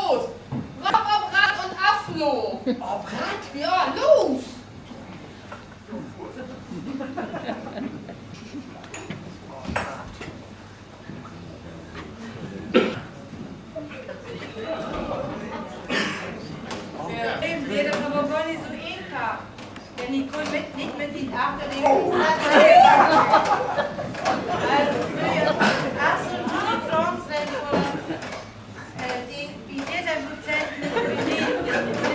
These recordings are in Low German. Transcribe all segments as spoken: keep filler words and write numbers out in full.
los. Rapp op Rad un Affloh. Op Rad? Ja, los. För Wilm weer dat aver gor nich so eenfach. Denn he kunn mit, nich mit sien Achterdeck. Also, för, ach so, nu noch Fragen stellen, oder? Äh, de, bi de Prozent mit, mit, mit,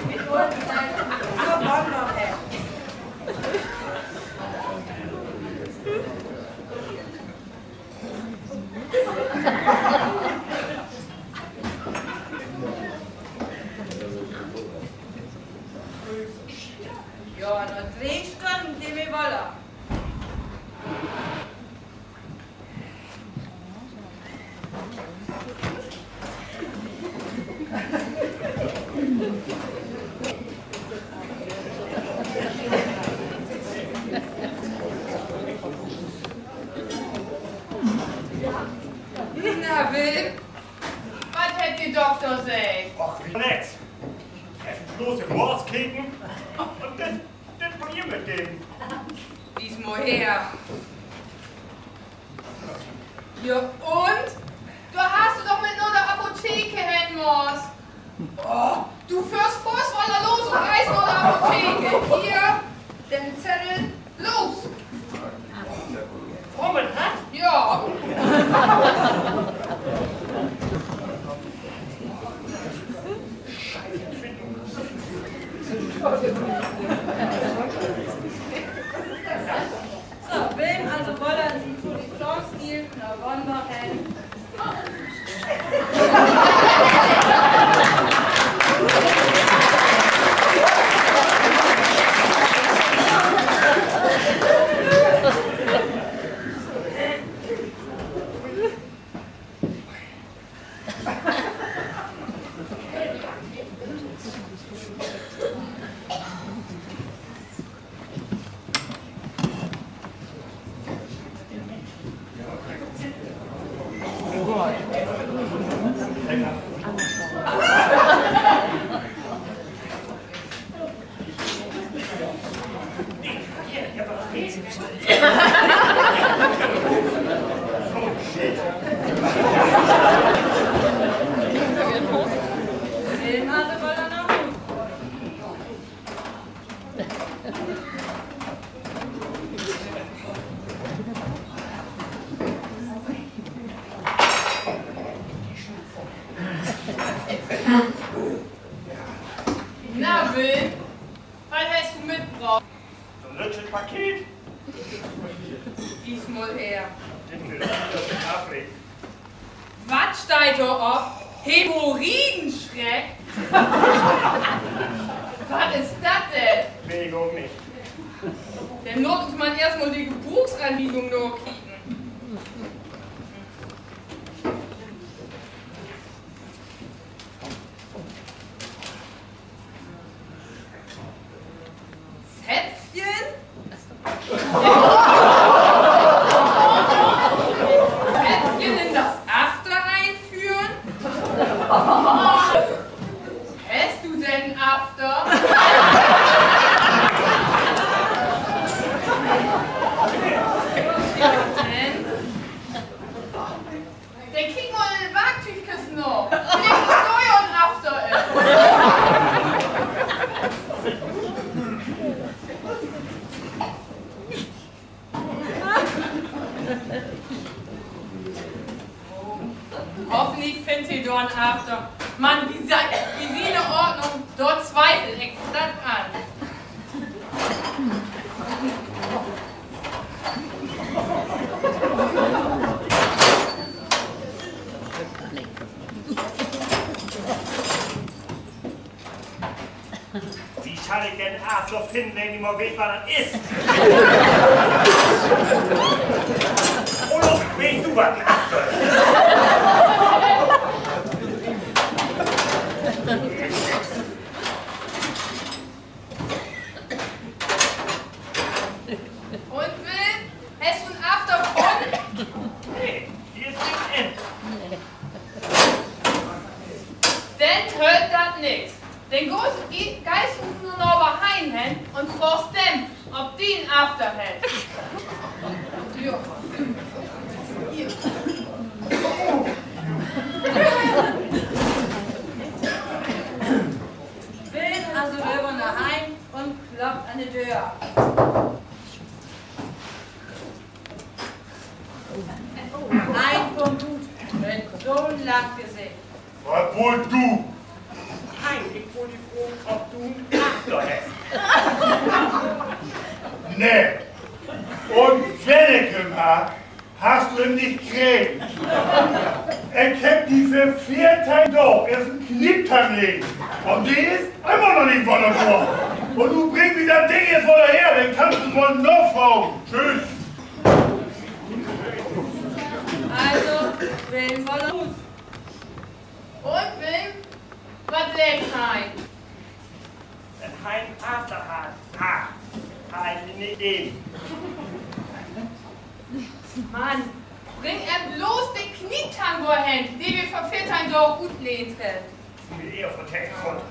mit uns, äh, so Bonbon hett. Ja, na dree Stünnen, de mi woller. Na, Wilm, wat hett de Dokter seggt? Och, nix. Hett blots in't Moors keken un dit, dit Papier mitgeven. Wies mal her. Ja, un? Dor harrst du doch mit na de Apotheke hen musst. Oh, du föhrst foorts woller los un geihst na de Apotheke. Hier, den Zeddel, los. Fromm dat? Ja. So, Wilm also woller in sien Polychron-Stil na Bonbon hen. Na, Wilm, wat hest du mitbrocht? So'n lüttjet Paket. Wies mal her. Dit will ik afreken. Wat steiht dor op? Hämorrhoidenschreck? Wat is dat denn? Weet ik ok nich. Denn laat uns man eerst mal de Gebruksanwiesung nakieken. Zäpfchen? Zäpfchen in das After einführen? Hest du denn en After? Denn? Denn kiek mal in de Warktüügkist na. Villicht is dor ja en After in. Hoffentlich finnt he dor en After. Man, bi si-, bi siene Ordnung, dor twiefel ik dat an. Wo schall ik denn en After finnen, wenn ik nich mal weet, wat dat is? Oder weetst du, wat en After is? Un Wilm, hest du en After funnen? Nee, hier is nix in. Denn Höllt dat nix. Denn go-, geihst nu na Naver Hein hen un fraagst den, of de en After hett. Jo. Hier. Willem also röver na Hein un kloppt an de Döör. Hein kummt rut mit so'n lack Gesicht. Wat wullt du? Hein, ik wull di fragen, of du en After hest. Nee. Un wenn ik em harr, harrst du em nich kregen. Ik heff di vör veerteihn Daag eerst en Knieptang legen. Un de is jümmer noch nich wedder dor. Un nu bring mi dat Ding eerst wedder her, denn kannst du mal nafragen. Tschüss. Also, Willem woller Huus. Un Willem, wat seggt Hein? Dat Hein en After harr, ah, harr ik nich geven. Mann, bring em bloots de Knieptang dor hen, de wi vör veerteihn Daag utlehnt hebbt. Mit ehr vertellen Gott.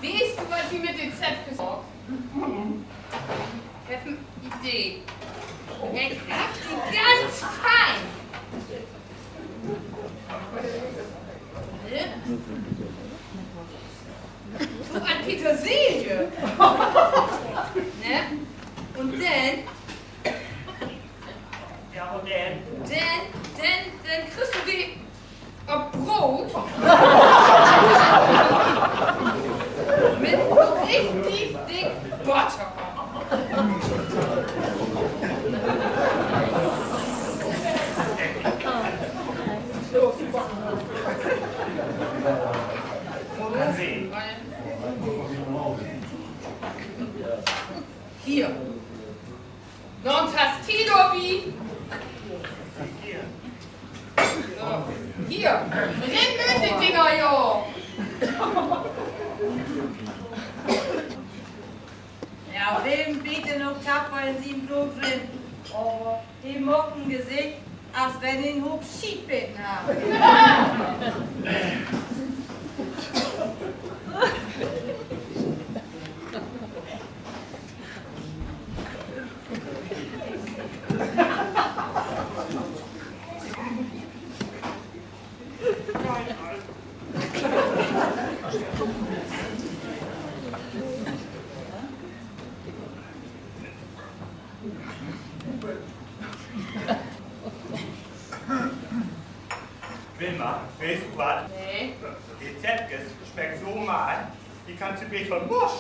Weetst du, wat wi mit de Zäpkes maakt? Ik heff en Idee. Ik maak de ganz fein. Ne? So an Petersilie. Ne? Un denn, ja, un denn? Denn, denn, denn kriggst du de op Broot mit so richtig dick Botter. Hier. Noch en Tass Tee dorbi. So, hier, rin mit de Dinger, jo. Ja, Willem beet denn ok tapfer in sien Broot rin. Aver de maakt en Gesicht, as wenn he en Hoop Schiet beten harr. Wilma, weetst du wat? Nee. De Zäpkes smeckt so matt, de kannst du beter von Mors.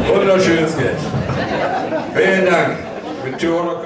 Wunnerschöön Sketch. Velen Dank. Mit Tohörer